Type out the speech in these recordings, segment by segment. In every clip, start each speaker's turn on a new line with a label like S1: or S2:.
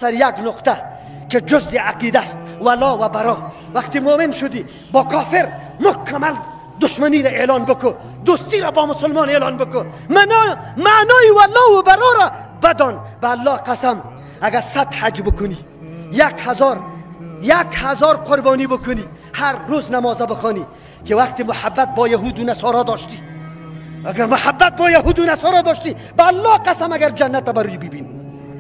S1: سر یک نقطه که جزء عقیده است، ولا و برا. وقتی مؤمن شدی با کافر مکمل دشمنی را اعلان بکو، دوستی را با مسلمان اعلان بکو. معنای ولا و برا را بدان. به الله قسم اگر 100 حج بکنی، 1000 قربانی بکنی، هر روز نماز بخوانی، که وقتی محبت با یهود و نصارا داشتی، اگر محبت با یهود و نصارا داشتی، به الله قسم اگر جنت بروی ببینی.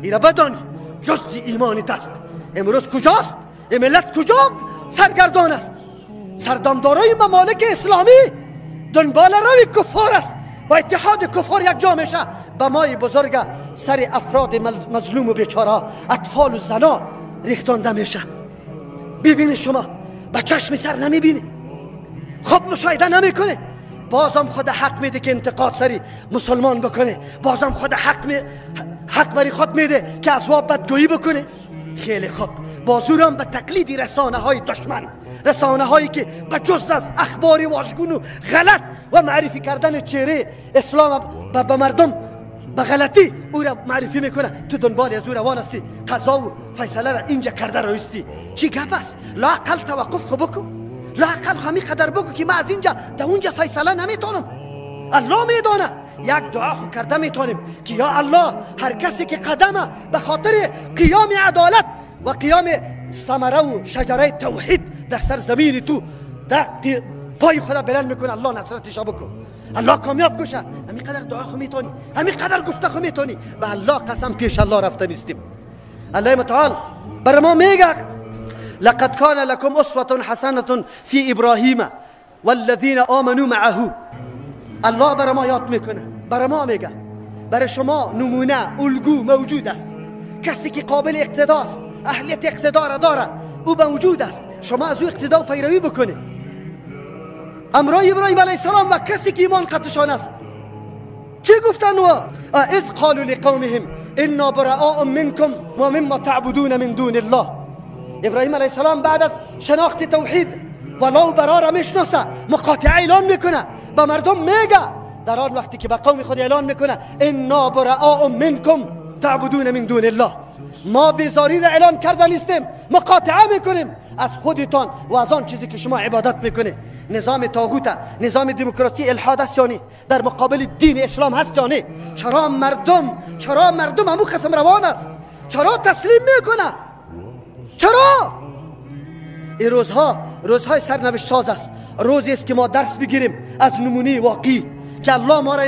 S1: اینا بدانی جز ایمانیت است. امروز کجاست؟ این ملت کجا سرگردان است؟ سردمدارای ممالک اسلامی دنبال روی کفار است، با اتحاد کفار یک جا میشه. به مای بزرگ سر افراد مظلوم و بیچاره، اطفال و زنا ریختانده میشه. ببینید شما با چشم سر نمیبینی، خب مشاهده نمیکنه، بازم خود حق میده که انتقاد سری مسلمان بکنه، بازم خود حق بری خود میده که از واب بدگویی بکنه. خیلی خوب، بازورم به تقلید رسانه های دشمن، رسانه هایی که به جز از اخبار واژگون و غلط و معرفی کردن چهره اسلام به مردم به غلطی او را معرفی میکنه، تو دنبال از او روان هستی، قضا و فیصله را اینجا کرده رویستی. چی گپ است؟ لااقل توقف خو بکو، لااقل همی قدر بگو که من از اینجا تا اونجا فیصله نمیتونم. الله میدانه. یک دعا خو کرده میتونیم که یا الله هر کسی که قدمه به خاطر قیام عدالت و قیام ثمره و شجره توحید در سرزمین تو در پای خدا بلند میکنه، الله نصرتش بکن، الله کامیاب کشه. همین قدر دعا خو میتونی، همین قدر گفته خو میتونی. به الله قسم پیش الله رفته نیستیم. الله متعال بر ما میگه لقد كان لكم أسوة حسنة في إبراهيم والذين آمنوا معه. الله بر ما یاد میکنه، بر ما میگه برای شما نمونه الگو موجود است، کسی که قابل اقتداست، اهلیت اقتدا را داره، او موجود است، شما از او اقتدا و پیروی بکنید. امرای ابراهیم علیه السلام و کسی که ایمان قطعشان است چه گفتن؟ و اذ قالوا لقومهم انا براء منکم و مما تعبدون من دون الله. ابراهیم علیه السلام بعد از شناخت توحید ولا و برا را میشناسه، مقاطعه اعلان میکنه، به مردم میگه. در آن وقتی که به قوم خود اعلان میکنه انا براء منکم تعبدون من دون الله، ما بیزاری را اعلان کرده نیستیم، مقاطعه میکنیم از خودتان و از آن چیزی که شما عبادت میکنه. نظام طاغوت، نظام دموکراسی الحاد است یعنی در مقابل دین اسلام هست یعنی. چرا مردم همو قسم روان است؟ چرا تسلیم میکنه؟ چرا؟ این روزها روزهای سرنوشت ساز است. روزی است که ما درس بگیریم از نمونه واقعی که الله ما را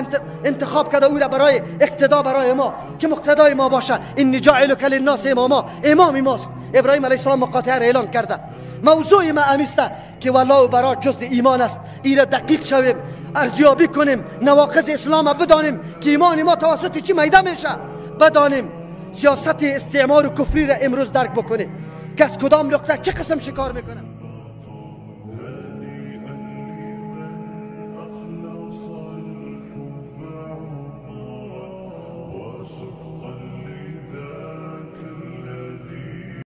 S1: انتخاب کرده، او را برای اقتدا برای ما که مقتدای ما باشه. انی جاعلک للناس اماما، امام ماست. ابراهیم علیه السلام مقاطعه را اعلان کرده. موضوع ما امیسته که ولا و برا جز ایمان است. ای را دقیق شویم، ارزیابی کنیم، نواقض اسلام بدانیم که ایمان ما توسط چی میده میشه، بدانیم سیاست استعمار و کفری را امروز درک بکنیم که از کدام نقطه چه قسم شکار میکنه.